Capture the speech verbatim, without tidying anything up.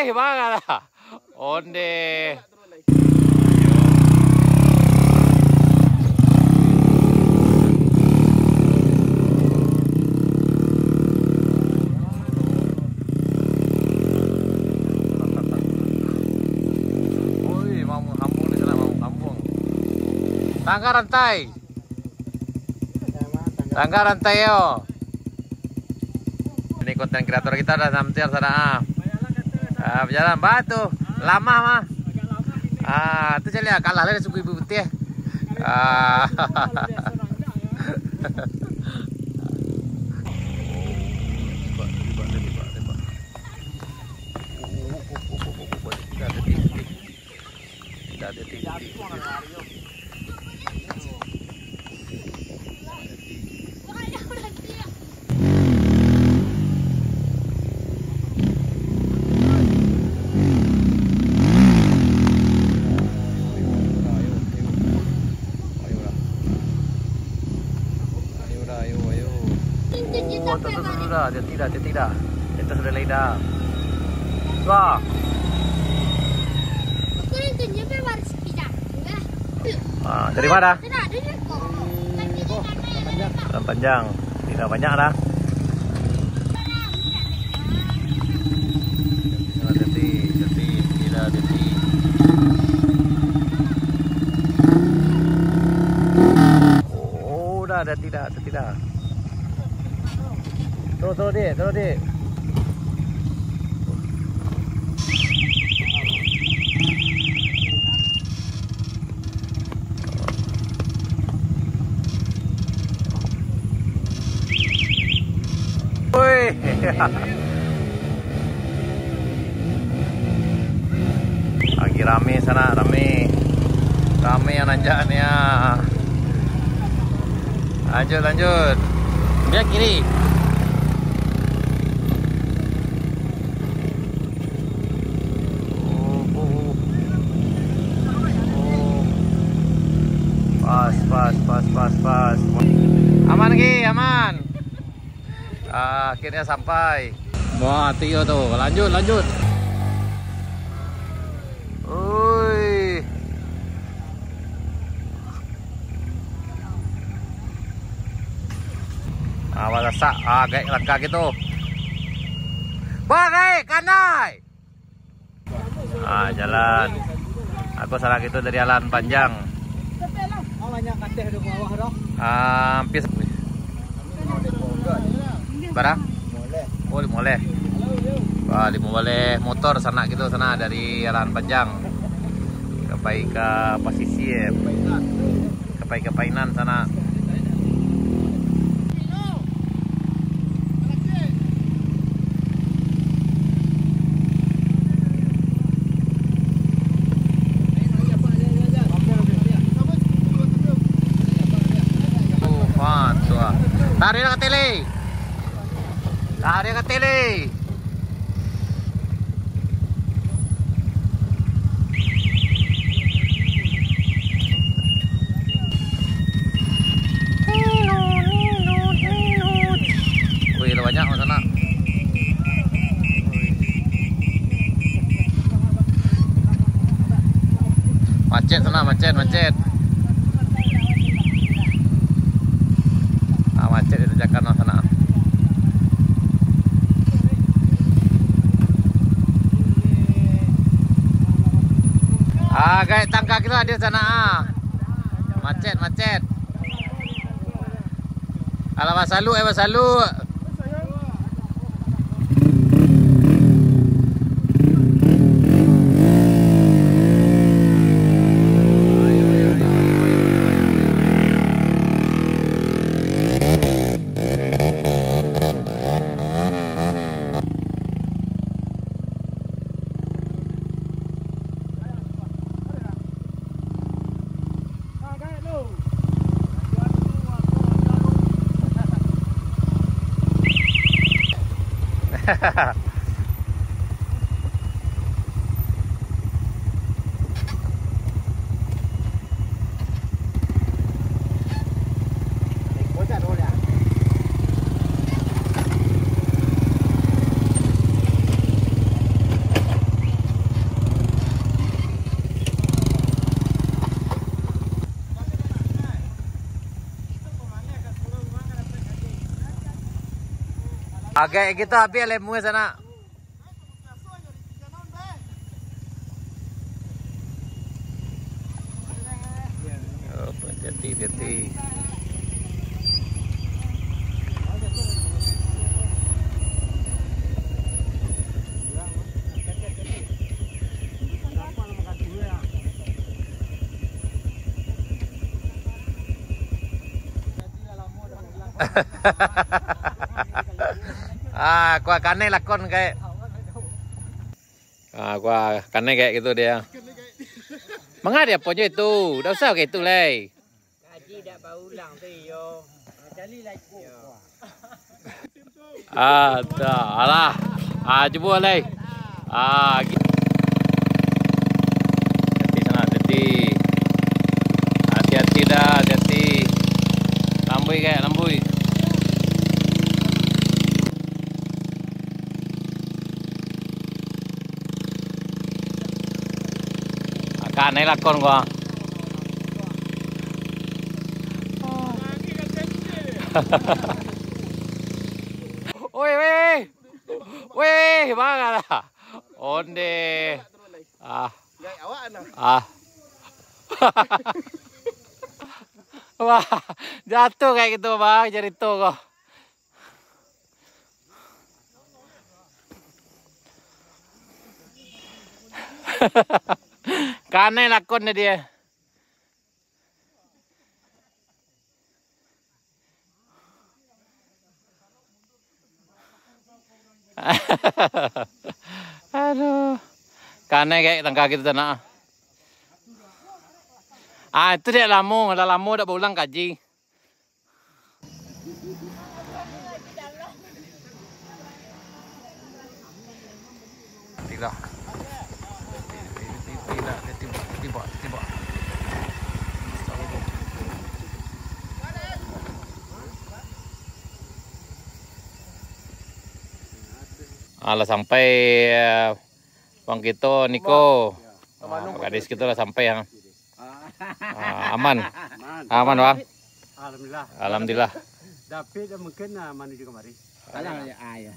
Eh, bagalah. Onde. Oi, mamuk kampuang di sana, mamuk kampuang. Tangga rantai. Tangga rantai yo. Ini konten kreator kita dah sampai sana. Ah. Ah, berjalan batu. Lama mah. Ah, tu caliak kalah lah suku ibu putih. Ah. Tembak, tembak, tembak, tembak. Oh, oh, oh, oh, oh, oh, banyak. Tidak ada tinggi. Tidak ada tinggi. Ayo dah, ayo, ayo. Ayo dah, ayo, ayo. Oh, tu, tu, tu, tu dah. Hati-hati dah, hati-hati dah. Kita sudah lai dah. Wah. Ah, dari mana? Jalan Panjang. Tidak banyak dah. Hati-hati, hati-hati, hati-hati. Oh, dah, dah, tidak, dah, tidak. Terus, terus, Dik, terus, Dik. Woi. Lagi rame sana, rame. Rame yang nanjak ni, ah. Lanjut, lanjut. Dia kiri. Oh, oh, oh. Oh. Pas, pas, pas, pas, pas. Aman, Ki, aman. Ah, akhirnya sampai. Wah, Tio tu. Lanjut, lanjut. Ui. Ah, basasak. Ah, gaek langkah gitu. Bah, gaek, kanai. Ah, jalan. Aku salah gitu dari Jalan Panjang. Ah, hampir. Bara? Oh, limo baleh. Wah, limo baleh motor sanak gitu, sanak dari Jalan Panjang. Ka pai ka pasisia, eh. Ka pai ka Painan sanak. Oh, pan tu ah. Tarik lah ka tele. Tarik ka tele. Wih, lah banyak mah sanak. Macet sanak, macet, macet. Ah, macet di tanjakan mah sanak. Ah, gaek tangka kita di sanak ah. Macet, macet. Alah, basalu, eh, basalu. Agak kita habis lemu sana. Oh, hati-hati, hati-hati. Ah, kua kanai lakon kayak. Ah, kua kanai kayak gitu dia. Manga dia ponyo itu, dah usah kayak itu, lei. Kaji dak baulang tu, iyo. Kali lagi. Ada, alah. Ah, cubo, lei. Ah, gi- Hati-hati sana, hati-hati. Hati-hati dah, hati-hati. Lambui, kayak lambui. Akan naik lakon gua. Woi, woi, woi. Woi, bang, alah. Onde. Ah. Ah. Wah, jatuh kayak gitu, bang, cerita kok. Kanai lakon dia. Aduh. Kanai kayak tangka gitu tanah. Ah, itu dia lamo, lah lamo dak baulang kaji. Tilah. Tilah, tilah, tilah, tilah. Alah sampai, eh, Bang kito niko. Ah, gadis kito lah sampai, ha. Ah, aman. Aman, Bang. Alhamdulillah. Alhamdulillah. David mungkin, ah, manuju kamari. Alah, ya, ah, ya.